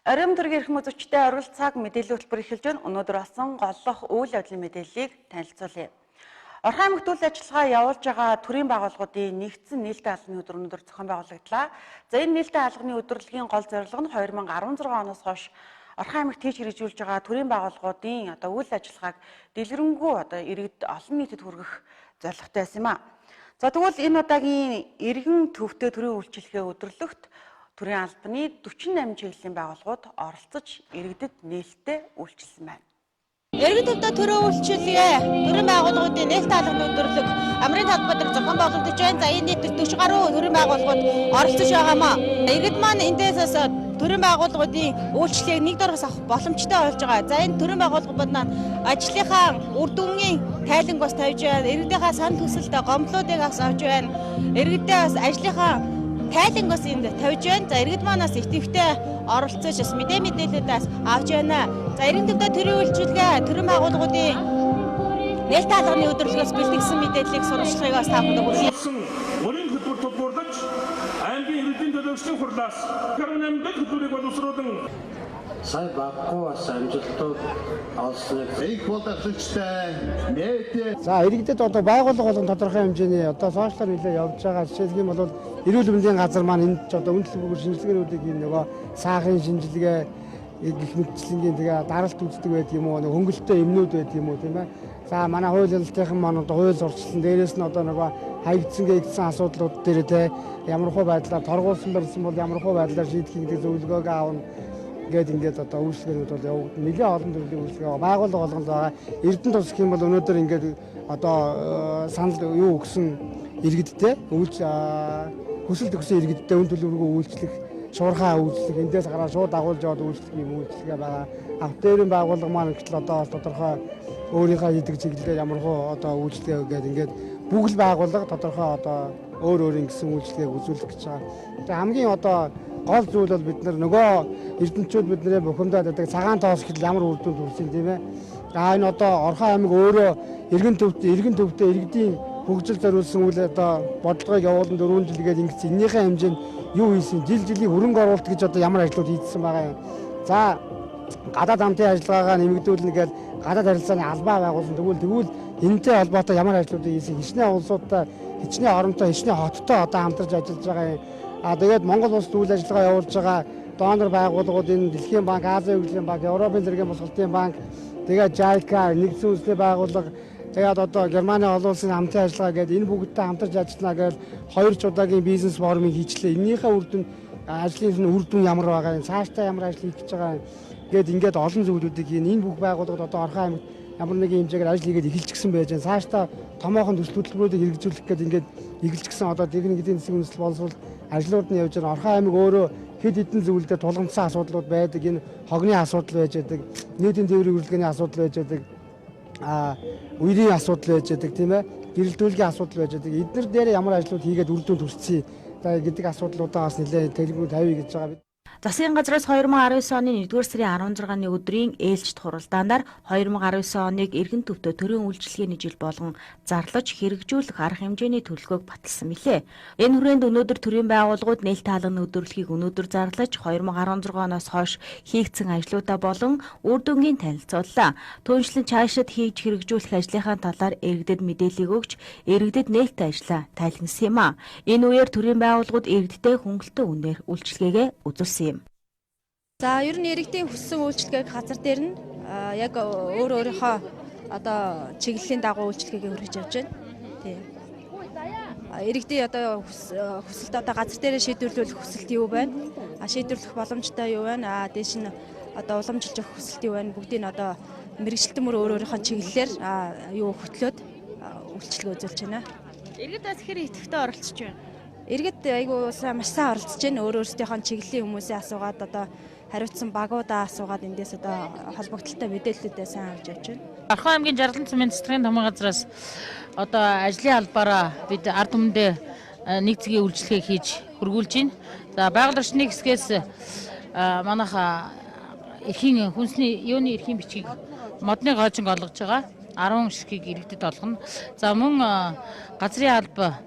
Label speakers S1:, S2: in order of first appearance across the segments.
S1: Оройн төргийн эрхэм үзэгчтэй оргил цаг мэдээллийн хөтөлбөр эхэлж байна. Өнөөдөр болсон голлох үйл явдлын мэдээллийг танилцуулъя. Орхон аймагт үйл ажиллагаа явуулж байгаа төрийн байгууллагуудын нэгдсэн нээлттэй албаны өдөр өнөөдөр зохион байгуулагдлаа. За, энэ нээлттэй албаны өдөрлөгийн гол зорилго нь 2016 оноос хойш Орхон аймагт хийж хэрэгжүүлж байгаа төрийн байгууллагуудын одоо үйл ажиллагааг дэлгэрэнгүй одоо иргэд олон нийтэд хүргэх зорилготой байсан юм а. За, тэгвэл энэ удаагийн иргэн төвтэй төрийн үйлчилгээ өдөрлөгт төрийн албаны 48 чиглэлийн байгууллагууд оролцож иргэдэд нээлттэй үйлчилсэн байна.
S2: Иргэн төвдөө төрөө үйлчилгээ төрийн байгууллагуудын нээлттэй алганы өдөрлөг амрын талбай дээр зохион байгуулагдаж байна. За, энэ нийт 40 гаруй төрийн байгууллагууд оролцож байгаамаа. Иргэд маань эндээс бас төрийн байгууллагуудын үйлчлэгийг нэг доргос авах боломжтой болж байгаа. За, энэ төрийн байгууллагууд маань ажлынхаа үр дүнгийн тайланг бас тавьж байна. Иргэдийнхаа санал хүсэлт, гомдлуудыг бас авч байна. Иргэдээ бас ажлынхаа тайланг бас энд тавьж байна. За, иргэд манаас идэвхтэй оролцож бас мэдээлэлүүдээс авч байна. За, иргэн төвдөө төрийн үйлчилгээ төрийн байгууллагуудын нээлттэй алганы өдөрлөгөөс бэлтгэсэн мэдээллийг, сурвалжлагыг бас та бүхэнд хүргье.
S3: Өрийн хөтөлбөр төлбөрлөж аймгийн иргэдийн төлөөлөгчдийн хурлаас 18 дэд хөтөлбөрийг боловсруулан
S4: сая баггүй бас амжилтууд олсныг
S5: их боловсролтой нээлттэй.
S6: За, иргэдэд одоо байгууллага болгон тодорхой хэмжээний одоо сошиалар нэлээ явж байгаа. Жишээлх юм бол эрүүл мэндийн газар маань энд ч одоо үн төлбөргүй шинжилгээнүүдийг юм нөгөө сахарын шинжилгээ гэх мэтчлэнгийн, тэгээ даралт үздэг байдаг юм уу, нөгөө хөнгөлөлттэй эмнүүд байдаг юм уу, тийм ээ. За, манай хууль хяналтынхан маань одоо хууль сурталчлан, дээрээс нь одоо нөгөө хаягдсан гээгдсэн асуудлууд дээр те ямар хуу байдлаар торгуулсан барьсан бол ямар хуу байдлаар шийдэх гэдэг зөвлөгөөг аавна гээд ингээд одоо үйлчлэгээнүүд бол явагдана. Нэлээд олон төрлийн үйлчлэгээ байгууллага болгонд байгаа. Эрдэнэ тус гэх юм бол өнөөдөр ингээд одоо санал юу өгсөн иргэдтэй үйлч хүсэлт өгсөн иргэдтэй үн төлөвлөгөө үйлчлэх, шуурхаа үйлчлэх, эндээс гараад шууд дагуулж яваад үйлчлэх юм үйлчлэгээ байгаа. Автоэрийн байгууллага маань гэтэл одоо тодорхой өөрийнхөө хийдэг чиглэлээр ямар хуу одоо үйлчлэгээ гэдэг ингээд бүгд байгууллага тодорхой одоо өөр өөрийн гэсэн үйлчлэгийг үзүүлэх гэж байгаа. Тэгээ хамгийн одоо гол зүйл бол бид нар нөгөө эрдэнэчүүд бидний бухимдаад байдаг цагаан тоос гэхэл ямар үр дүнд хүрсэн, тийм ээ. За, энэ одоо Орхон аймаг өөрөө иргэн төвтэй иргэдийн хөгжил зориулсан үйл одоо бодлогыг явуулан 4 жил гээд ингэсэн. Эннийхээ хэмжээнд юу хийсэн? Жил жилийн хөрөнгө оруулалт гэж одоо ямар ажлууд хийдсэн байгаа юм. За, гадаад хамтын ажиллагаагаа нэмэгдүүлнэ гэж гадаад харилцааны албаа байгуулсан. Тэгвэл энэтэй холбоотой ямар ажлуудыг хийсэн? Хичнээн улсуудтай, хичнээн оронтой, хичнээн хоттой одоо хамтарч ажиллаж байгаа юм. А тэгээд Монгол улсад үйл ажиллагаа явуулж байгаа донор байгууллагууд энэ Дэлхийн банк, Азийн хөгжлийн банк, Европын зэргийн босголтын банк, тэгээд JICA, нэгдсэн үндэсний байгууллага, тэгээд одоо Германы олон улсын хамтын ажиллагаа гэдэг энэ бүгдтэй хамтарч ажиллана гэж хоёр ч удаагийн бизнес форумыг хийчлээ. Эннийхээ үр дүн, ажлын үр дүн ямар байгаа юм, цаашдаа ямар ажил хийх гэж байгаа юм гээд ингээд олон зүйлүүдийг энэ бүх байгууллагууд одоо Орхон аймагт ямар нэгэн хэмжээгээр ажил хийгээд эхэлчихсэн байж байна. Цаашдаа томоохон төсөл хөтөлбөрүүдийг хэрэгжүүлэх гээд ингээд эхэлчихсэн одоо техник эдийн засгийн үндэслэл боловсрол ажлууд нь явж байгаа. Орхон аймаг өөрөө хэд хэдэн зүйлдээ тулгамдсан асуудлууд байдаг. Энэ хогны асуудал байж байдаг, нийтийн тээврийн үржилгээний асуудал байж байдаг, үерийн асуудал байж байдаг, тийм ээ. Гэрэлтүүлгийн асуудал байж байдаг. Эднэр дээр ямар ажлууд хийгээд үр дүн төрсөн гэдэг асуудлуудаа бас нэлээд дэлгэрэнгүй тавья гэж байгаа.
S7: Засгийн газраас 2019 оны 1-р сарын 16-ны өдрийн ээлжит хуралдаанаар 2019 оныг эргэн төвдөө төрийн үйлчилгээний жил болгон зарлаж хэрэгжүүлэх арга хэмжээний төлөвлөгөөг баталсан билээ. Энэ хүрээнд өнөөдөр төрийн байгууллагууд нээлттэй алганы өдөрлөгийг өнөөдөр зарлаж 2016 оноос хойш хийгдсэн ажлуудаа болон үр дүнгийн танилцууллаа. Түүнчлэн цаашид хийж хэрэгжүүлэх ажлынхаа талаар иргэдэд мэдээллийг өгч иргэдэд нээлттэй ажлаа тайлгнасан юм а. Энэ үеэр төрийн байгууллагууд иргэдтэй хөнгөлтөө үнээр үйлчилгээгээ үзүүлсэн юм.
S8: За, ер нь иргэдийн хүссэн үйлчилгээг газар дээр нь яг өөр өөрийнхөө одоо чиглэлийн дагуу үйлчилгээгээ хүргэж явж байна. Тийм. Иргэдийн одоо хүсэлт, одоо газар дээрээ шийдвэрлүүлэх хүсэлт юу байна? Шийдвэрлэх боломжтой юу байна? Дээш нь одоо уламжилж өгөх хүсэлт юу байна? Бүгдийг нь одоо мэргэжилтэн мөр өөр өөрийнхөө чиглэлээр юу хөтлөөд үйлчилгээ үзүүлж байна.
S2: Иргэд бас хэр идэвхтэй оролцож байна?
S8: Иргэд айгүй сайн, маш сайн оролцож байна. Өөр өөрсдийнхөө чиглэлийн хүмүүсээ асуугаад, одоо хариуцсан багуудаа асуугаад эндээс одоо холбогдлолтой мэдээллүүдээ сайн авч явж байна.
S9: Орхон аймгийн Жаргалан цумын засгийн томын газраас одоо ажлын албаараа бид ард түмэндээ нэг цэгийн үйлчилгээ хийж хөргүүлж байна. За, байгаль орчны хэсгээс манайха эрхийн хүнсний юуны эрхийн бичгийг модны гоожинг олгож байгаа. 10 ширхгийг иргэдэд олгоно. За, мөн газрын алба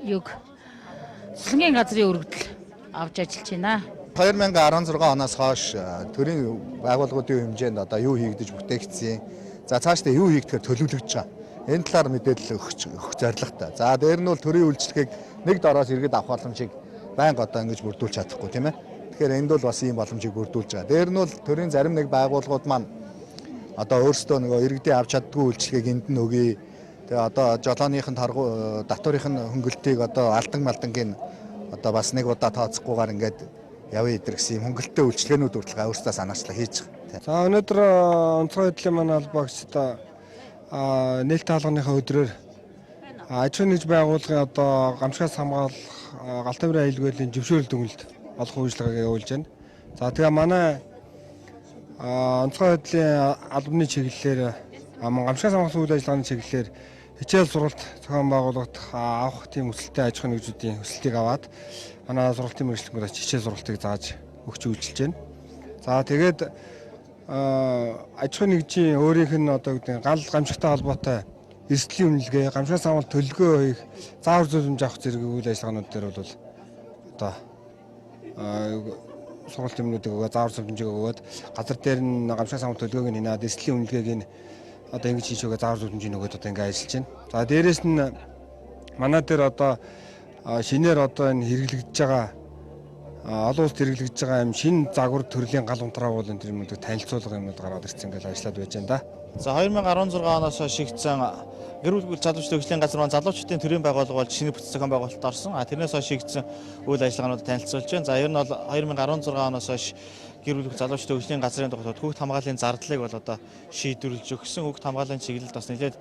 S9: юг цэцлэнгийн газрын өргөдөл авч ажиллаж байна.
S5: 2016 оноос хойш төрийн байгууллагуудын хэмжээнд одоо юу хийгдэж бүтээгдсэн. За цаашдаа юу хийгдэхээр төлөвлөгдөж байгаа. Энэ талаар мэдээлэл өгөх зорилготой. За дээр нь бол төрийн үйлчилгээг нэг дороос иргэд авах боломжийг байнга одоо ингэж бүрдүүлж чадахгүй, тийм ээ. Тэгэхээр энд бол бас ийм боломжийг бүрдүүлж байгаа. Дээр нь бол төрийн зарим нэг байгууллагууд маань одоо өөрсдөө нөгөө иргэдийн авч чаддгүй үйлчилгээг энд нь өгье. Тэгээ одоо жолооных нь татварын нь хөнгөлтийг одоо алдан малдангийн одоо бас нэг удаа тооцохгүйгээр ингээд явъя идэр гэсэн юм хөнгөлттэй үйлчилгээнүүд хүртэл өөрсдөө санаачлаа хийж байгаа.
S6: За өнөөдөр онцгой байдлын манай албаагчид нээлттэй хаалганыхаа өдрөөр аж ахуйн нэгж байгууллагын одоо гамшигаас хамгаалах галт тамирын аюулгүй байдлын зөвшөөрөл дүгнэлт олох үйлчилгээг явуулж байна. За тэгээ манай онцгой байдлын албаны чиглэлээр мөн гамшигаас хамгаалах үйл ажиллагааны чиглэлээр хичээл сургалт зохион байгуулагдах авах тийм өсөлттэй аж ахуйн нэгжүүдийн өсөлтийг аваад манай сургалтын мэргэжилтэнгүүд хичээл сургалтыг зааж өгч үйлчилж байна. За тэгээд аж ахуйн нэгжийн өөрийнх нь одоо гэдэг гал гамшигтай холбоотой эрсдлийн үнэлгээ, гамшигаас хамгаалалт төлөвлөгөө хийх, заавар зөвлөмж авах зэрэг үйл ажиллагаанууд дээр бол одоо сургалт юмнуудыг өгөө, заавар зөвлөмжийг өгөөд газар дээр нь гамшигаас хамгаалалт төлөвлөгөөг нь хийнаад эрсдлийн үнэлгээг нь одоо ингэж хийж өгөө, заавар зөвлөмжийг өгөөд одоо ингэ ажиллаж байна. За дээрэс нь манай дээр одоо шинээр одоо энэ хэрэглэгдэж байгаа олон улсад хэрэглэгдэж байгаа юм шинэ загвар төрлийн гал унтраавал энэ юмнуудыг танилцуулга юмнууд гараад ирсэн ингээл ажиллаад байж байна да.
S10: За 2016 оноос хойш шигдсэн гэр бүл залуучдын хөгжлийн газар маань залуучдын төрийн байгууллага болж шинэ бүтц зохион байгуулалтад орсон. А тэрнээс хойш шигдсэн үйл ажиллагаануудад танилцуулж байна. За ер нь бол 2016 оноос хойш гэр бүл залуучдын хөгжлийн газрын тухайд хүүхд хамгааллын зардлыг бол одоо шийдвэрлэж өгсөн. Хүүхд хамгааллын чиглэлд бас нэлээд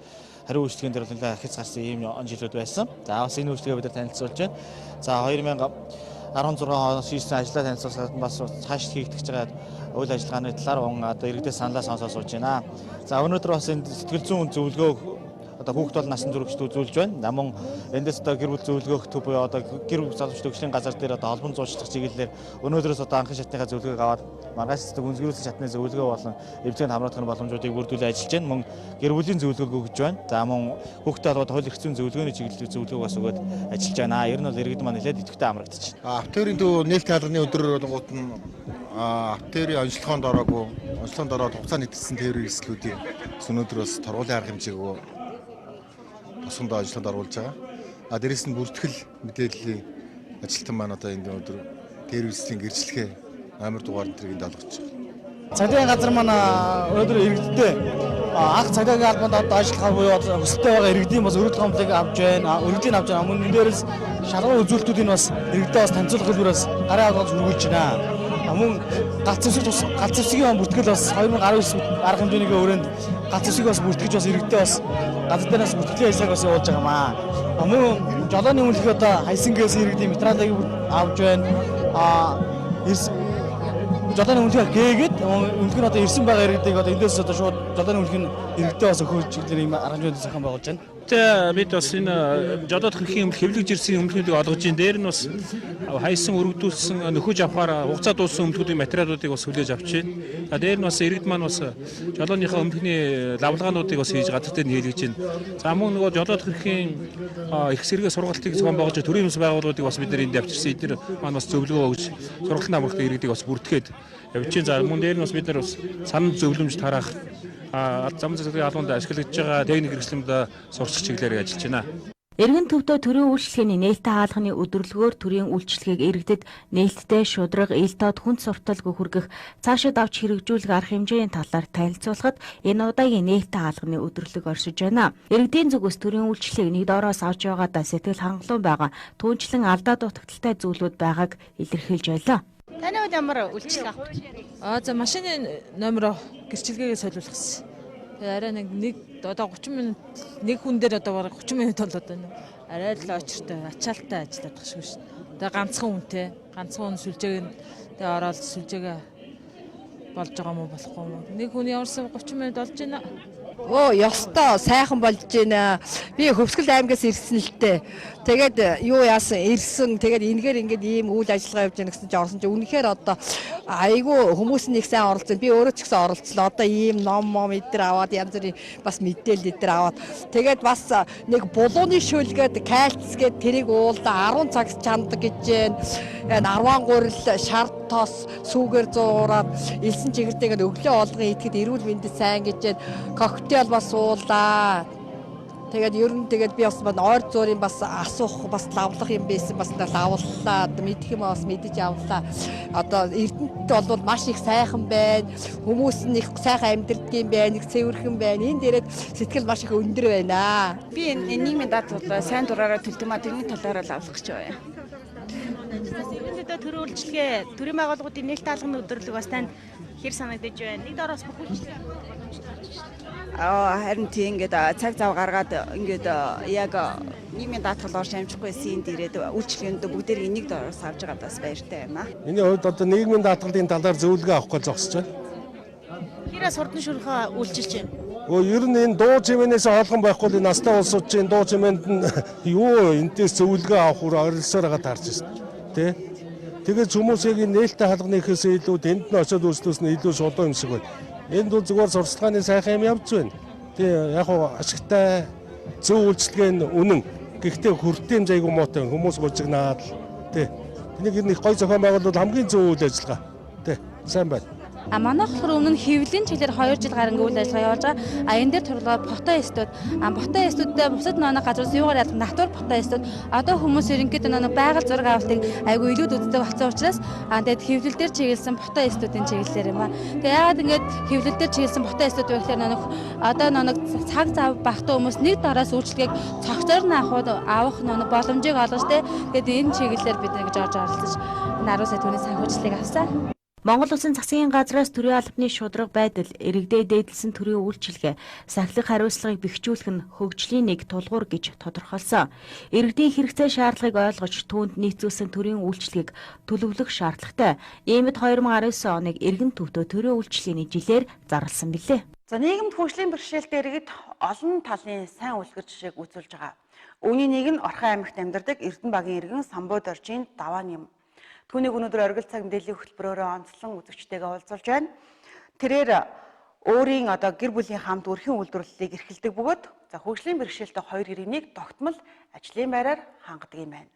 S10: хариу үйлчлэгэн дээр бол нэлээд ахиц гарсан ийм жилүүд байсан. За бас энэ үйлчлэгээ бид нар танилцуулж байна. За 2016 оноос хийсэн ажлаа танилцуулахад бас цааш хийгдэж байгаа үйл ажиллагааны талаар одоо иргэдээс саналаа сонсоо сууж байна. За өнөөдөр бас энэ сэтгэл зүйн зөвлөгөө одоо хүүхд бол насан туршид үзүүлж байна. Мөн эндээс одоо гэр бүл зөвлөгөөх төв буюу одоо гэр бүл залуучдын хөгжлийн газар дээр одоо холбон зуучлах чиглэлээр өнөөдрөөс одоо анхны шатныхаа зөвлөгөөг аваад маргааш үнсгэрүүлсэн шатны зөвлөгөө болон эмчилгээнд хамруулах боломжуудыг бүрдүүлэн ажиллаж байна. Мөн гэр бүлийн зөвлөгөөг өгж байна. За мөн хүүхдтэй холбоотой хууль эрх зүйн зөвлөгөөний чиглэлээр зөвлөгөөг бас өгөөд ажиллаж байна. Ер нь бол иргэд маань нэлээд идэвхтэй амрагдчих.
S5: Аптерийн төв нээлттэй хаалганы өдрөөр болонгууд нь аптерийн онцлогоонд ороогүй, онцлогоонд ороод хугацаа нийтэлсэн тээврийн эрсдлүүдийг өнөөдөр бас торгуулийн арга хэмжээг тосгондоо ажилланд оруулж байгаа. А дээрэс нь бүртгэл мэдээллийн ажилтан маань одоо энд өнөөдөр тээврийн гэрчлэгээ номер дугаар энэ тэрийг олгож байгаа.
S6: Цагдаагийн газар маань өнөөдөр иргэдтэй анх цагдаагийн албанд одоо ажиллах буюу өсөлттэй байгаа иргэдийн бас өргөдөл гомдлыг авч байна. Өргөдлийн авч байна. Мөн дээрээс шалгуур үзүүлэлтүүдийг бас иргэдээ бас танилцуулах хэлбэр бас гарын авлагаас хүргүүлж байна. Мөн галт зэвсэг бас галт зэвсгийн бүртгэл бас 2019 арга хэмжээний өрөөнд галт зэвсгийг бас бүртгэж бас иргэдээ бас газар дээрээс бүртгэлийн ажиллагааг бас явуулж байгаа маа. Мөн жолооны үнэлгээ одоо хайсангээс иргэдийн материалыг авч байна. Жолооны үнэлгээ гээгээд үнэлгээ нь одоо ирсэн байгаа иргэдийг одоо эндээс одоо шууд жолооны үнэлгээ нь иргэдээ бас өгөх чиглэлээр ийм арга хэмжээнд зохион байгуулж байна.
S3: Бид бас энэ жолоодох эрхийн өмнө хэвлэгж ирсэн өмнөхүүдийг олгож ин дээр нь бас хайсан өргөдүүлсэн нөхөж авахаар хугацаа дууссан өмнөхүүдийн материалуудыг бас хүлээж авч байна. За дээр нь бас иргэд маань бас жолооныхаа өмнөхний лавлгаануудыг бас хийж газар дээр нь хийлгэж байна. За мөн нөгөө жолоодох эрхийн их сэргээ сургалтыг зохион байгуулж төрийн юмс байгууллагуудыг бас бид нар энд авчирсан. Эдгээр маань бас зөвлөгөө өгч сургалтын амралтын иргэдийг бас бүртгээд явж байна. За мөн дээр нь бас бид нар бас санал зөвлөмж тараах зам засгийн албанд ашиглагдж байгаа техник хэрэгслэмд сурчих чиглэлээр ажиллаж байна.
S7: Эргэн төвдөө төрийн үйлчилгээний нээлттэй хаалганы өдөрлөгөөр төрийн үйлчилгээг иргэдэд нээлттэй, шударга, ил тод, хүнд сурталгүй хүргэх, цаашид авч хэрэгжүүлэх арга хэмжээний талаар танилцуулахад энэ удаагийн нээлттэй хаалганы өдөрлөг оршиж байна. Иргэдийн зүгээс төрийн үйлчилгээг нэг доороос авч байгаадаа сэтгэл хангалуун байгаа, түүнчлэн алдаа дутагдaltaй зүйлүүд байгааг илэрхийлж байлаа.
S2: Таны хувьд ямар үйлчилгээ авах вэ?
S8: За машины номероо гэрчилгээгээ солиулах гэсэн. Тэгээ арай нэг одоо 30 минут нэг хүн дээр одоо бараг 30 минут болоод байна. Арай л очиртой, ачаалттай ажиллаад байгаа шүү дээ. Тэгээ ганцхан үнтэй, ганцхан хүн сүлжээг нь тэгээ ороод сүлжээгээ болж байгаа мó болохгүй мó. Нэг хүн ямарсан 30 минут болж байна.
S11: Оо, ёстой сайхан болж байна. Би Хөвсгөл аймгаас ирсэн л дээ. Тэгээд юу яасан ирсэн. Тэгээд энэгээр ингээд ийм үйл ажиллагаа явж байна гэсэн чинь орсон чинь үнэхээр одоо Айгүй хүмүүс нэг сайн оролцсон. Би өөрөө ч гэсэн оролцлоо. Одоо ийм ном мом эдэр аваад янз бүрийн бас мэдээлэл эдэр аваад тэгээд бас нэг булууны шөлгээд кальц гээд тэрийг уулда 10 цаг чандаг гэж байна. 10 гурил шар тос сүүгээр зуураад элсэн чигэртэйгээр өглөө олгон идэхэд эрүүл мэндэд сайн гэж байна. Коктейл бас уулаа. Тэгээд ер нь тэгээд би бас ойр зуурын бас асуух бас лавлах юм байсан бас лавллаа мэдэх юм бас мэдэж авлаа. Одоо Эрдэнэт бол маш их сайхан байна. Хүмүүс нь их сайхан амьдардаг юм байна, их цэвэрхэн байна. Энэ дээрээ сэтгэл маш их өндөр байна.
S12: Би нийгмийн даатгал сайн дураараа төлдөг маа тэрний талаараа лавлах гэж байна.
S7: Эрдэнэт төрийн үйлчилгээ, төрийн байгууллагуудын нээлттэй алганы өдөрлөг бас танд хэр санагдаж байна? Нэг дороос бүх үйлчилгээ
S12: Харин тийм ингээд цаг зав гаргаад ингээд яг нийгмийн даатгал орж амжихгүй энд ирээд үйлчлэгээнд бүгдээр энийг дороос авч байгаа бас баяртай юм аа.
S13: Миний хувьд одоо нийгмийн даатгалын талаар зөвлөгөө авах гэж зогсож байна.
S7: Хэрээс хурдан шүрхэ үйлчилж байна.
S13: Өө ер нь энэ дуу чимээнээс олгон байхгүй л настай улсууд чинь дуу чимээнд нь юу энтээс зөвлөгөө авах үр орилсоор байгаа таарч байна. Тэ? Тэгээд хүмүүс яг энэ нээлттэй хаалганы ихээс илүү тэнд нь очиод үйлчлүүлсэн нь илүү шулуун юм шиг байна. Энд бол зүгээр сурталчилгааны сайхан юм явж байна. Тий яг хуу ашигтай зөв үйлчилгээ нь үнэн. Гэхдээ хүртээмж айгүй муутай хүмүүс бужигнаад л тий. Тэнийг ер нь их гой зохион байгуулалт хамгийн зөв үйл ажиллагаа. Тий сайн байна.
S8: А манайх болохоор өмнө нь хэвлэлийн чиглэлээр 2 жил гарангүй үйл ажиллагаа явуулж байгаа. А энэ дээр турлага фото эстүүд. А фото эстүүдтэй бусад нэг газраас юугаар ялах натур фото эстүүд. Одоо хүмүүс ерөнхийдөө нэг байгаль зураг авалтыг айгүй илүүд үздэг болсон учраас а тэгээд хэвлэл дээр чиглэсэн фото эстүүдийн чиглэлээр юм а. Тэгээд яагаад ингэж хэвлэл дээр чиглэсэн фото эстүүд вэ гэхээр нэг одоо нэг цаг зав багтаа хүмүүс нэг дараас үйлчлэгийг цогцоор нь авах нэг боломжийг олгож тэ. Тэгээд энэ чиглэлээр бид ингэж орж оролцож 10 сая төгрөгийн санхүүжилтийг авсан.
S7: Монгол Улсын засгийн газраас төрийн албаны шударга байдал, иргэдээ дээдлсэн төрийн үйлчилгээ, сахилах хариуцлагыг бэхжүүлэх нь хөгжлийн нэг тулгуур гэж тодорхойлсон. Иргэдийн хэрэгцээ шаардлагыг ойлгож түүнд нийцүүлсэн төрийн үйлчилгээг төлөвлөх шаардлагатай. Иймд 2019 оныг эргэн төвдөө төрийн үйлчилгээний жилээр зарласан билээ.
S1: За нийгэмд хөгжлийн бэрхшээлтэй иргэд олон талын сайн үлгэр жишээг үзүүлж байгаа. Үүний нэг нь Орхон аймагт амьдардаг Эрдэнэ багийн иргэн Самбуу доржийн даваан юм. Түүнийг өнөөдөр оргил цаг мэдээллийн хөтөлбөрөөрөө онцлон үзэгчтэйгээ уулзуулж байна. Тэрээр өөрийн одоо гэр бүлийн хамт өрхийн үйлдвэрлэлийг эрхэлдэг бөгөөд за хөгжлийн бэрхшээлтэй хоёр иргэнийг тогтмол ажлын байраар хангадаг юм байна.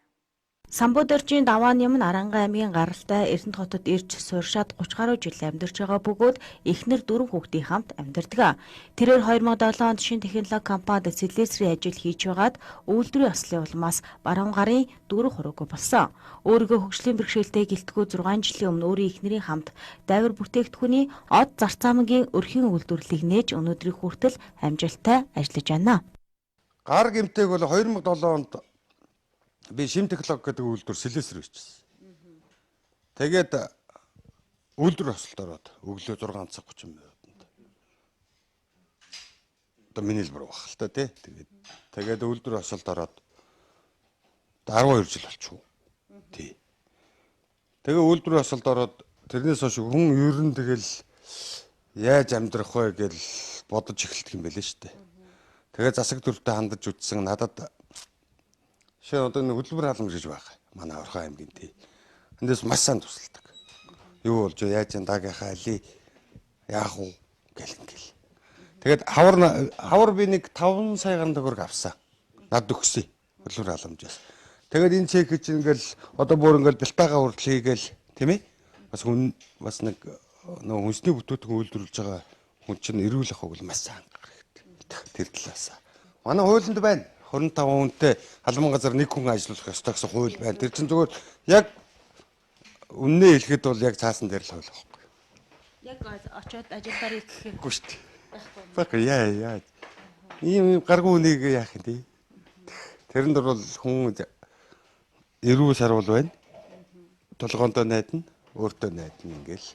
S7: Самбуу доржийн даваан юм нь Аранга аймгийн гаралтай Эрдэнэт хотод ирж сууршаад 30 гаруй жил амьдарч байгаа бөгөөд эхнэр 4 хүүхдийн хамт амьдардаг. Тэрээр 2007 онд шинэ технологи компанид сэлээсрийн ажил хийж байгаад үйлдвэрийн ослын улмаас баруун гарын 4 хуруугүй болсон. Өөрийгөө хөгжлийн бэрхшээлтэй гэлтгүү 6 жилийн өмнө өөрийн эхнэрийн хамт дайвар бүтээгдэхүүний од зарцаамгийн өрхийн үйлдвэрлэлийг нээж өнөөдрийг хүртэл амжилттай ажиллаж байна.
S14: Гар гэмтэйг бол 2007 онд би шим технологи гэдэг үйлдвэр сэлээсэр хийчихсэн. Тэгээд үйлдвэр хосолд ороод өглөө 6 цаг 30 минутанд. Одоо миний л буруу байх л та тий. Тэгээд үйлдвэр хосолд ороод 12 жил болчихов. Тий. Тэгээ үйлдвэр хосолд ороод тэрнээс хойш хүн ер нь тэгэл яаж амьдрах вэ гэж бодож эхэлдэг юм байлээ шүү дээ. Тэгээ засаг дүртэй хандаж үтсэн надад жишээ одоо нэг хөдөлмөр халамж гэж байгаа. Манай Орхон аймгийн тий. Эндээс маш сайн тусалдаг. Юу болж яаж энэ дагийнхаа али яах вэ гэл ингээл. Тэгээд хавар би нэг 5 сая гаруй төгрөг авсан. Надад өгсөн. Хөдөлмөр халамжаас. Тэгээд энэ чек чинь ингээл одоо бүр ингээл бэлтаага хүртэл хийгээл тийм ээ. Бас хүн бас нэг нөгөө хүнсний бүтээгдэхүүн үйлдвэрлэж байгаа хүн чинь эрүүл ах бол маш сайн хэрэгтэй. Тэр талаас. Манай хуулинд байна. 25 хүнтэй халамын газар нэг хүн ажиллах ёстой гэсэн хууль байна. Тэр чинь зүгээр яг үннээ хэлэхэд бол яг цаасан дээр л хууль байхгүй.
S7: Яг очиод ажиллаар идэхээ.
S14: Үгүй шүү дээ. Байхгүй яа. Ийм гаргүй үнийг яах юм бэ? Тэрэнд бол хүн эрүүл сарвал байна. Толгоондоо найдна, өөртөө найдна ингээл.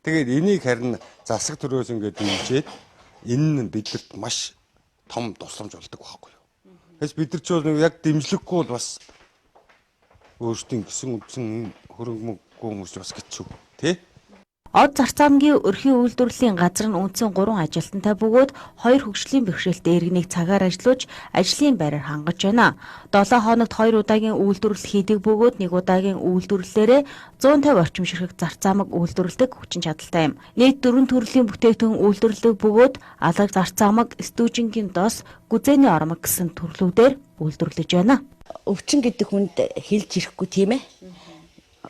S14: Тэгээд энийг харин засаг төрөөс ингээд дэмжиж энэ нь бидэрт маш том тусламж болдог байхгүй юу. Тэгээс бид нар ч бол яг дэмжлэггүй бол бас өөрсдийн гисэн үдсэн хөрөнгө мөнгөгүй хүмүүс бас гिचүү тий.
S7: Од Зарцаамгийн өрхийн үйлдвэрлэлийн газар нь үндсэн 3 ажилтнтай бөгөөд 2 хөгжлийн бэрхшээлтэй иргэнийг цагаар ажилуулж ажлын байраар хангаж байна. 7 хоногт 2 удаагийн үйлдвэрлэл хийдэг бөгөөд 1 удаагийн үйлдвэрлэлээрээ 150 орчим ширхэг зарцаамаг үйлдвэрлэдэг хүчин чадалтай юм. Нийт 4 төрлийн бүтээгдэхүүн үйлдвэрлэдэг бөгөөд алаг зарцаамаг, стүүжингийн дос, гүзээний ормог гэсэн төрлүүдээр үйлдвэрлэж байна.
S15: Өвчин гэдэг хүнд хэлж ирэхгүй тийм ээ.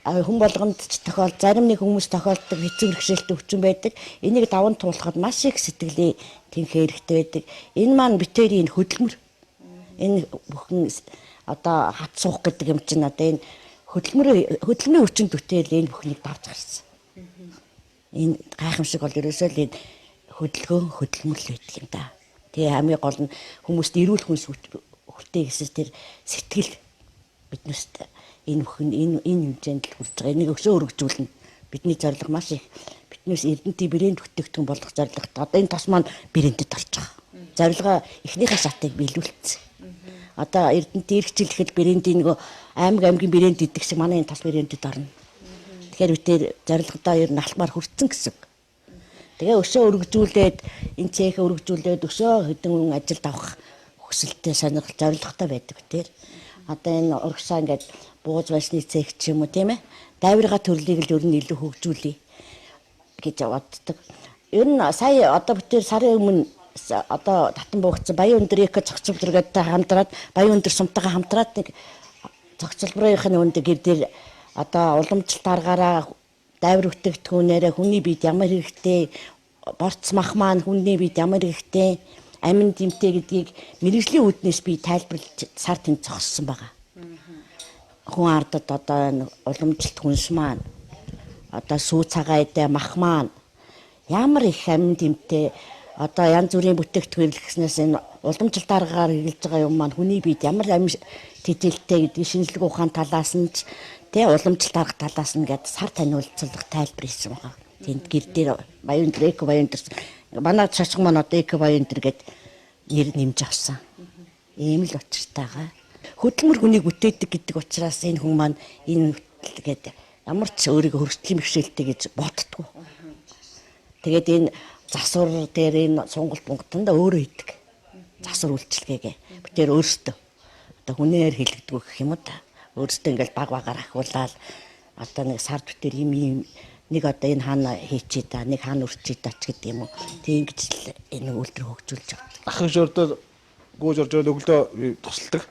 S15: Хүн болгонд ч тохиол зарим нэг хүмүүс тохиолддог хэцүү бэрхшээлтэй өвчин байдаг. Энийг даван туулахад маш их сэтгэлийн тэнхээ хэрэгтэй байдаг. Энэ маань битэрийн хөдөлмөр. Энэ бүхэн одоо хат суух гэдэг юм чинь одоо энэ хөдөлмөрийн өвчин бүтээл энэ бүхнийг давж гарсан. Энэ гайхамшиг бол ерөөсөө л энэ хөдөлгөөн хөдөлмөр л байдаг юм да. Тэгээ хамгийн гол нь хүмүүст эрүүл хүнс хүртээ гэсэн тэр сэтгэл биднээс энэ бүхэн энэ хэмжээнд л хүрч байгаа. Энийг өсөө өргөжүүлнэ. Бидний зорилго маш их. Биднээс Эрдэнтийн брэнд бүтээгдэхүүн болгох зорилготой. Одоо энэ тос маань брэндэд орж байгаа. Зорилгоо эхнийхээ шатыг биелүүлсэн. Одоо Эрдэнтийн эрх жил ихэд брендийн нөгөө аймаг аймгийн брэнд идэх шиг манай энэ тос брэндэд орно. Тэгэхээр бид тэр зорилгодоо ер нь алхмаар хүрсэн гэсэн. Тэгээ өсөө өргөжүүлээд энэ цехээ өргөжүүлээд өсөө хэдэн хүн ажилд авах хүсэлтэй сонирхол зорилготой байдаг тэр. Одоо энэ урагшаа ингээд бууз байсны цех ч юм уу тийм ээ. Дайварга төрлийг л ер нь илүү хөгжүүлье гэж боддог. Ер нь сая одоо бид сарын өмнө одоо татан буугдсан Баян өндөр эко зохицолбор гэдэг хамтраад Баян өндөр сумтайгаа хамтраад нэг зохицолборын өндөр гэр дээр одоо уламжлалт аргаараа дайвар бүтээгдэхүүнээрээ хүний биед ямар хэрэгтэй, борц мах маань хүний биед ямар хэрэгтэй, амин дэмтэй гэдгийг мэргэжлийн үүднээс би тайлбарлаж сар тэнд зогссон байгаа. Хүн ардад одоо энэ уламжлалт хүнс маань одоо сүү цагаан эдэ мах маань ямар их амин дэмтэй одоо янз бүрийн бүтээгдэхүүн хэрэглэснээс энэ уламжлалт аргаар хэрэглэж байгаа юм маань хүний биед ямар амин тэжээлтэй гэдгийг шинжлэх ухаан талаас нь ч тэ уламжлалт арга талаас нь гээд сар таниулцлах тайлбар хийсэн байгаа. Тэнд гэр дээр Баян өндөр эко Баян өндөр манай шашин маань одоо эко Баян өндөр гээд нэр нэмж авсан. Ийм л учиртайгаа. Хөдөлмөр хүнийг бүтээдэг гэдэг учраас энэ хүн маань энэ гээд ямар ч өөрийгөө хөрсдлийн бэрхшээлтэй гэж боддгоо. Тэгээд энэ засвар дээр энэ сонголт бунгатанда өөрөө хийдэг. Засвар үйлчилгээгээ. Бүтээр өөртөө одоо хүнээр хэлэгддэг гэх юм уу та. Өөртөө ингээл баг багаар ахиулаад одоо нэг сар бүтээр юм юм нэг одоо энэ хаана хийчээ та нэг хаана өрчээ та ч гэдэг юм уу. Тэг ингэж л энэ үйлдвэр хөгжүүлж байгаа.
S16: Ахын шордоо гүйж орж ирэл өглөө тусалдаг.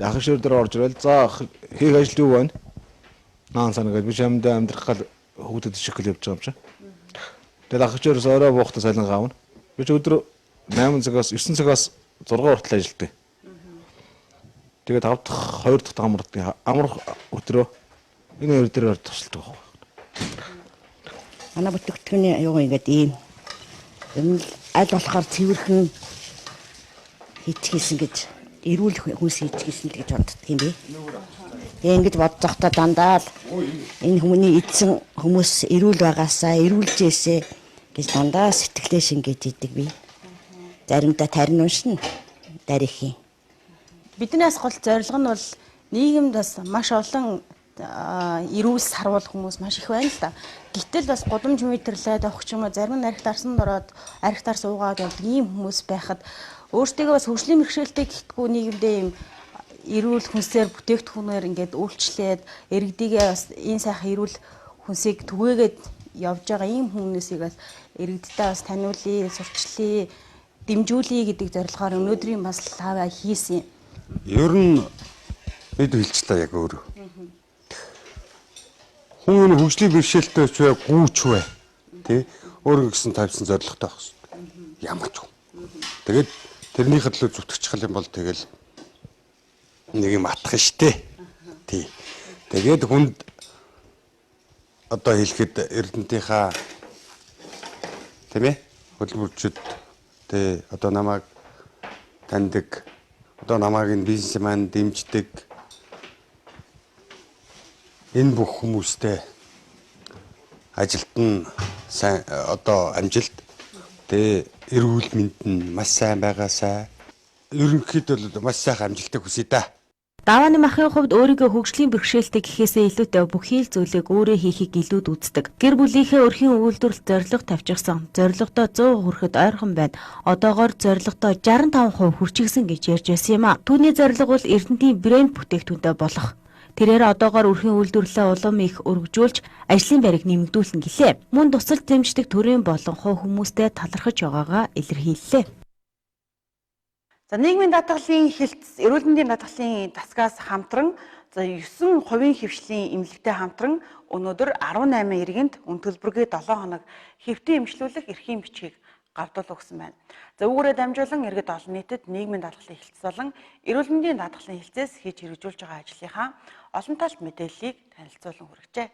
S16: Ахын шор дээр орж ирэл за хийх ажил юу байна? Наан санаа гэж би чамдаа амьдрах гал хүүхдэд шигэл явж байгаа юм чи. Тэгэл ахын шороос орой буухта салин gaавна. Би ч өдөр 8 цагаас 9 цагаас 6 хүртэл ажилладаг. Тэгээд 5 дахь 2 дахь амралтын амрах өдрөө энэ хоёр дээр тусалдаг байхгүй.
S15: Манай бүтээгдэхүүний юу ингээд ийм юм л аль болохоор цэвэрхэн хийчихсэн гэж эрүүл хүнс хийчихсэн л гэж боддог юм би. Тэгээ ингэж бодож байхдаа дандаа л энэ хүмүүний эдсэн хүмүүс эрүүл байгаасаа эрүүлжээсээ гэж дандаа сэтгэлээ шингээж идэг би. Заримдаа тарин уншина. Дарих юм.
S8: Бидний бас гол зорилго нь бол нийгэмд бас маш олон эрүүл сарвал хүмүүс маш их байна л да. Гэтэл бас гудамж метрлээд авах ч юм уу зарим нь арх дарсанд ороод арх дарс уугаад явдаг ийм хүмүүс байхад өөртөө бас хөгжлийн бэрхшээлтэй гихтгүү нийгэмдээ ийм эрүүл хүнсээр бүтээгдэхүүнээр ингээд үйлчлээд иргэдийгээ бас энэ сайхан эрүүл хүнсийг түгээгээд явж байгаа ийм хүмүүсийг бас иргэдтэй бас таниулъя, сурчлая, дэмжүүлье гэдэг зорилгоор өнөөдрийн бас лаваа хийсэн юм.
S14: Ер нь бид хэлчлээ яг өөрөө. Хүн энэ хөгжлийн бэрхшээлтэй ч бай, гүүч бай. Тэ? Өөрөө гэсэн тавьсан зорилготой байх хэрэгтэй. Ямар ч хүн. Тэгээд тэрнийхээ төлөө зүтгэчих юм бол тэгэл нэг юм атах штэ. Тий. Тэгээд хүнд одоо хэлэхэд Эрдэнтийнхаа тийм ээ хөдөлмөрчд тэ одоо намайг таньдаг одоо намайг энэ бизнесмен дэмждэг энэ бүх хүмүүстэй ажилт нь сайн одоо амжилт тэ эрүүл мэнд нь маш сайн байгаасай ерөнхийдөө бол маш сайхан амжилтыг хүсье да.
S7: Давааны махын хувьд өөрийгөө хөгжлийн бэрхшээлтэй гэхээсээ илүүтэй бүхий л зүйлийг өөрөө хийхийг илүүд үздэг. Гэр бүлийнхээ өрхийн үйлдвэрлэлд зорилго тавьчихсан. Зорилгодоо 100 хүрэхэд ойрхон байна. Одоогоор зорилгодоо 65% хүрчихсэн гэж ярьж байсан юм а. Түүний зорилго бол Эрдэнэтийн брэнд бүтээгдэхүүнтэй болох. Тэрээр одоогоор өрхийн үйлдвэрлэлээ улам их өргөжүүлж ажлын байрыг нэмэгдүүлнэ гэлээ. Мөн тусалж дэмждэг төрийн болон хувь хүмүүстэй талархаж байгаагаа илэрхийллээ.
S1: За нийгмийн даатгалын хэлц, эрүүл мэндийн даатгалын тасгаас хамтран за 9 хувийн хэвшлийн эмнэлэгтэй хамтран өнөөдөр 18 иргэнд үн төлбөргүй 7 хоног хэвтэн эмчлүүлэх эрхийн бичгийг гавдуул өгсөн байна. За үүгээрээ дамжуулан иргэд олон нийтэд нийгмийн даатгалын хэлц болон эрүүл мэндийн даатгалын хэлцээс хийж хэрэгжүүлж байгаа ажлынхаа олон талт мэдээллийг танилцуулан хүргэжээ.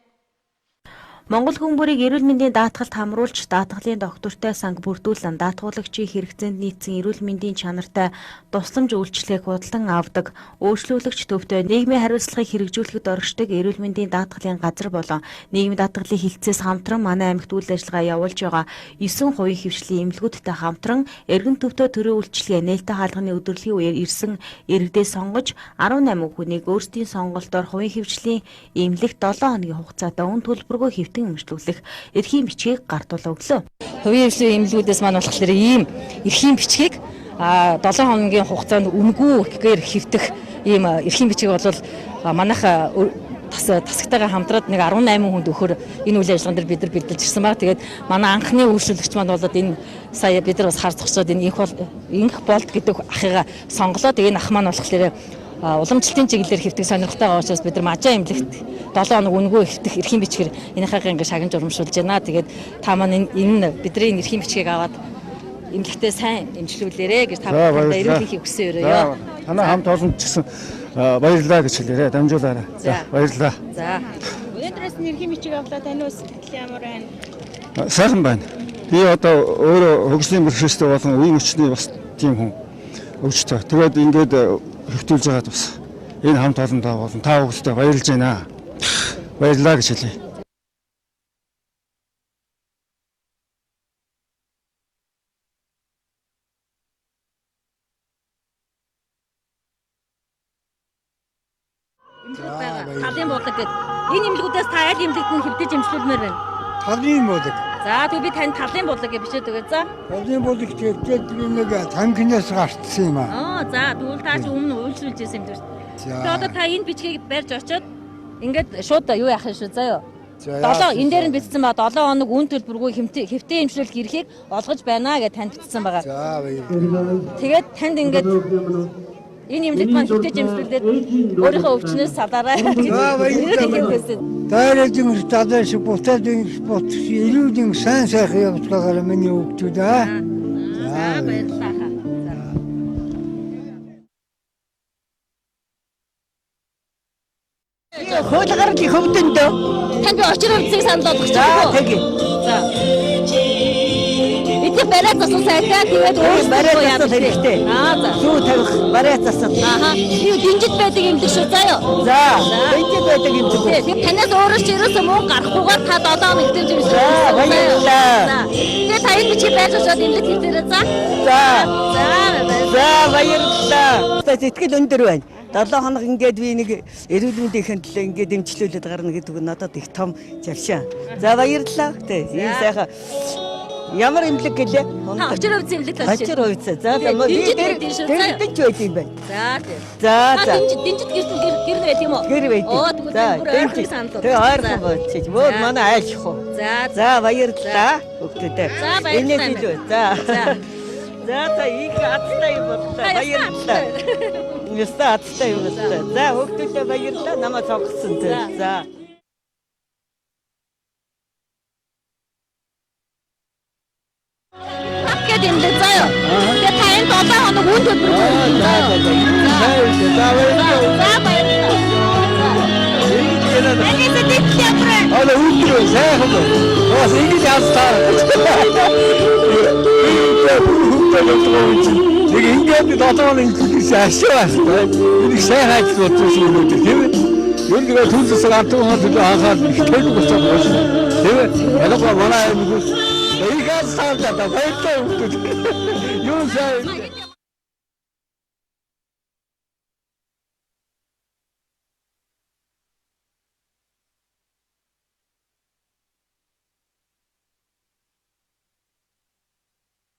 S7: Монгол хүн бүрийг эрүүл мэндийн даатгалд хамруулж даатгалын доктортой санг бүрдүүлэн даатгуулагчийн хэрэгцээнд нийцсэн эрүүл мэндийн чанартай тусламж үйлчилгээг худалдан авдаг өөрчлөлөгч төвтэй нийгмийн хариуцлагыг хэрэгжүүлэхэд оршдог эрүүл мэндийн даатгалын газар болон нийгмийн даатгалын хэлтсээс хамтран манай аймагт үйл ажиллагаа явуулж байгаа 9 хувийн хэвшлийн эмнэлгүүдтэй хамтран эргэн төвтэй төрийн үйлчилгээ нээлттэй хаалганы өдөрлөгийн үеэр ирсэн иргэдээ сонгож 18 хүнийг өөрсдийн сонголтоор хувийн хэвшлийн эмнэлэгт 7 хоногийн хугацаатай үн төлбөргүй хэвтэн эмчлүүлэх эрхийн бичгийг гардуулаа өглөө.
S17: Хувийн хэвшлийн эмнэлгүүдээс маань болохоор ийм эрхийн бичгийг 7 хоногийн хугацаанд үнэгүй хэвтэх ийм эрхийн бичиг бол манайх тасагтайгаа хамтраад нэг 18 хүнд өгөхөр энэ үйл ажиллагаан дээр бид нар бэлдэлж ирсэн баг. Тэгээд манай анхны үйлчлэгч маань болоод энэ сая бид нар бас хар зогсоод энэ инх болд гэдэг ахыгаа сонголоо. Тэгээд энэ ах маань болохоор уламжлалтын чиглэлээр хэвтэх сонирхолтой байгаа учраас бид нар мажаа эмнэлэгт 7 хоног үнэгүй хэвтэх эрхийн бичгээр энийхээ ингээ шагнаж урамшуулж байна. Тэгээд та маань энэ бидний эрхийн бичгийг аваад эмнэлэгтээ сайн эмчлүүлээрэ гэж та бүхэндээ эрүүлэхийг хүсэн өрөөё.
S6: Танай хамт олон ч гэсэн баярлалаа гэж хэлээрэ. Дамжуулаарай. За баярлалаа.
S17: За.
S2: Өнөөдрөөс нь эрхийн бичиг авлаа. Таны сэтгэл ямар байна?
S6: Сайхан байна. Би одоо өөрөө хөгжлийн бэрхшээлтэй болон үеийн хүчний бас тийм хүн өвчтэй. Тэгээд ингээд хэвтүүлж байгаад бас энэ хамт олонтой болон та бүхэндээ баярлж байна. Баярлалаа гэж хэлье.
S17: Талын буулга гэдэг. Энэ эмнэлгүүдээс та аль эмнэлэгт нь хэвтэж эмчлүүлмээр байна?
S18: Талын буулга.
S17: За тэгвэл би танд талын буулга гэж бичээд өгье. За.
S18: Талын буулга хэвтээд би нэг танкинаас гарцсан юм аа.
S17: За тэгвэл та чи өмнө үйлчлүүлж байсан юм дээ. Тэгээ одоо та энэ бичгийг барьж очиод ингээд шууд юу яах юм шүү заа юу? 7 энэ дээр нь бичсэн ба 7 хоног үн төлбөргүй хэвтэн эмчлүүлэх эрхийг олгож байна гэж танд бичсэн байгаа.
S18: За баярлалаа.
S17: Тэгээд танд ингээд энэ эмнэлэгт маань хэвтэж эмчлүүлээд өөрийнхөө өвчнөөс салаарай гэж
S18: баярлалаа. Дайрын стадын шиг бутадын бут эрүүлийн сайн сайхан явуулгаар миний хүүхдүүд аа.
S17: За баярлалаа.
S19: Хууль гаргалын хөвдөндөө.
S17: Танд би очир хувьцыг санал болгох чинь.
S19: За тэгье.
S17: За. Эдгээр бариа засал сайтай тэгээд өөрсдөө
S19: бариа засал хэрэгтэй.
S17: Аа за.
S19: Зүү тавих бариа засал.
S17: Ааха. Юу динжид байдаг эмнэлэг шүү заа юу?
S19: За. Динжид байдаг эмнэлэг.
S17: Тэгээд танаас өөрөө ч ерөөсөө мөнгө гарахгүйгээр та 7 хоног хэвтэж юм шиг.
S19: За баярлалаа.
S17: За. Тэгээд та энэ бичгийг байж очоод эмнэлэг хэвтээрэй за.
S19: За.
S17: За.
S19: За баярлалаа. Сэтгэл өндөр байна. 7 хоног ингээд би нэг эрүүл мэндийн төлөө ингээд эмчлүүлээд гарна гэдэг нь надад их том завшаа. За баярлалаа. Тэ ийм сайхан ямар эмнэлэг гэлээ?
S17: Очир хувьцсан эмнэлэг талш.
S19: Очир хувьцсан. За би дэрэгдэн ч байд юм байна.
S17: За тий.
S19: За за.
S17: Динжид гэр нь байт юм уу?
S19: Гэр байд.
S17: Оо тэгвэл бүр ойрхон санал бол.
S19: Тэгээ ойрхон болчих. Мөр манай айл их уу.
S17: За.
S19: За баярлалаа хүүхдүүдээ.
S17: За баярлалаа.
S19: Энэс илүү. За. За за их азтай юм боллоо. Баярлалаа. Ёстой азтай юм боллоо. За хүүхдүүдээ баярлалаа. Намайг сонгосон. За.
S17: Гэт имлэг заа юу. Тэгээ та энэ 7 хоног үн төлбөргүй заа юу.
S6: За баярлалаа.
S17: За баярлалаа. Таны сэтгэл ямар байна?
S6: Аа өндөр сайхан байна. Бас ингэж азтаа. Нэг ингээд 7 хоног ингэж ашиг байна. Энийг сайн ажил болсон юм үү тийм ээ? Ер нь тэгээ түл засаг ард түмэн төлөө анхаарал их төлөв болсон байна. Тийм ээ? Ялангуяа манай аймаг их азтаа баярлалаа хүмүүс. Юу сайн.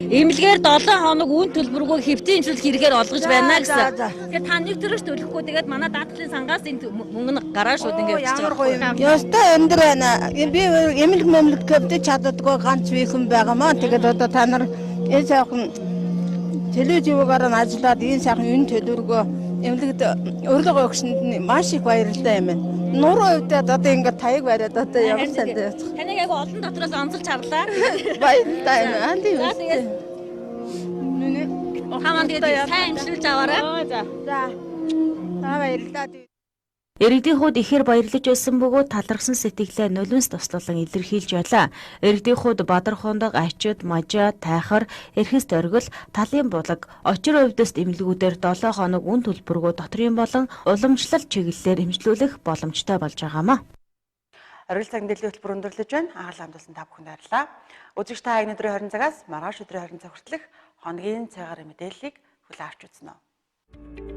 S9: Эмнэлгээр 7 хоног үн төлбөргүй хэвтийн эмчилгээ хэрэгээр олгож байна гэсэн. Тэгэхээр та нэг төрөш төлөхгүй, тэгээд манай даатгалын сангаас энэ мөнгө нь гараа шууд ингэ явчихж байгаа.
S20: Ёстой өндөр байна. Би эмнэлэг мэмлэг хэвтэж чаддаггүй ганц бийхэн байгаамаа. Тэгээд одоо та нар энэ сайхан телевизээр нь ажиллаад энэ сайхан үн төлбөргөө эмнэлэгт урилга өгсөнд нь маш их баярлалаа юм байна. Нуруу өвдөд одоо ингээд таяг бариад одоо ямар санд явчих.
S9: Таныг айгу олон дотроос онцолж харлаа.
S20: Баярлалаа юм. Аа тийм.
S9: За тэгээд хамаа тэгээд сайн имчилж аваарай.
S20: За. За баярлалаа.
S7: Иргэдийн хувьд ихээр баярлаж байсан бөгөөд талархсан сэтгэлээ нулимс туслуулан илэрхийлж байлаа. Иргэдийн хувьд Бадар хундаг, Ачид, Мажаа, Тайхар, Эрхэс дөргөл, Талын булаг, Очир өвдөст эмнэлгүүдээр 7 хоног үн төлбөргүй дотрын болон уламжлал чиглэлээр эмчлүүлэх боломжтой болж байгаамаа.
S1: Оргил цаг мэдээллийн хөтөлбөр өндөрлөж байна. Анхаарал хандуулсан та бүхэнд баярлалаа. Үзэгч та энэ өдрийн 20 цагаас маргааш өдрийн 20 цаг хүртэлх хоногийн цагаар мэдээллийг хүлээн авч үзнэ.